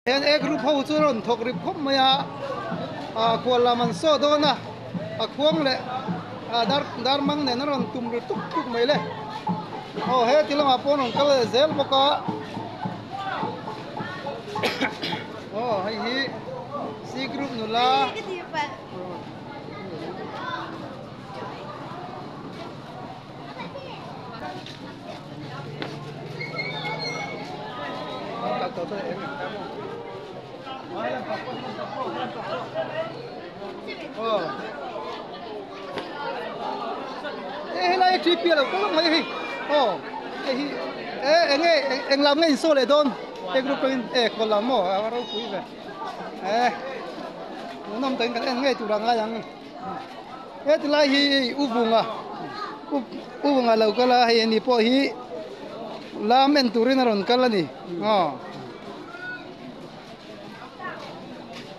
Hian A group ho chu rawn thawk rip khawp mai a, ah khual lam an saw dawn a, a khuang leh ah dar dar mang nen a rawn tum ri tuk tuk mai le. Aw he ti lamah pawh an rawn kal leh zel bawk a, aw hei hi C group nula. Helai a TP lo kal mai hei aw hei hi e enge eng lam nge in saw leh dawn e group in e khaw lam maw a ropui ve e hmuhnawm takin kan en ngei tur ang lai ang. Heti lai hi U Vunga U Vunga lo kal a hei ani pawh hi lam en turin a rawn kal a ni aw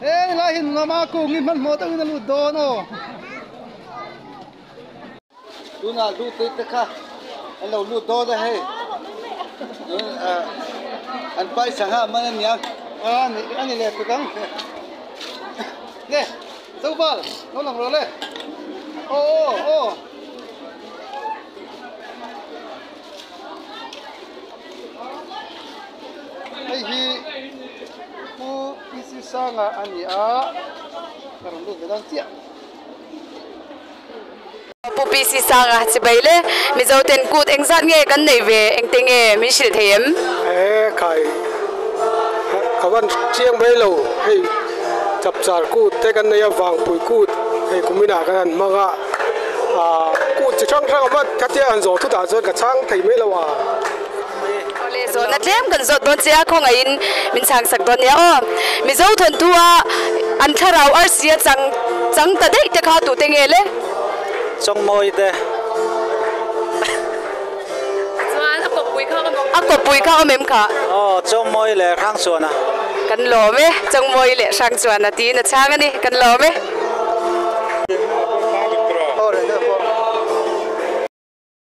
hei lai hi nungama kung hi hmanhmawh deuhin a lut dawn aw. Tunah lut te te kha an lo lut dawn a hei an pai sangha man a nia. A ni a ni leh tuk ang nge Zobal lo lang rawh le aw aw aw. Hei hi Pu PC Sanga a ni a ka rawn lut ve dawn chiah. Pu PC Sanga chibai le Mizo ten kut engzat nge kan neih ve engte nge min hrilh thei em? He khai ka van chiang mai lo hei chapchar kut te kan nei a vangpui kut hei kuminah kan han hmang a ah kut chi hrang hrang a awm a khatia han zawh thutah chuan ka chhang thei mai lo a. Awle zawhna tlem kan zawt dawn che a khawngaihin min chhang sak dawn nia aw. Mizo thawnthu a an thlarau arsi a chang chang ta daih te kha tute nge le? Chawngmawi te. Chuan a kawppui kha awm a kawppui kha awm em kha? Aw Chawngmawi leh Hrangchuana. Kan lawm e, Chawngmawi leh Hrangchuana tiin a chhang a ni, kan lawm e.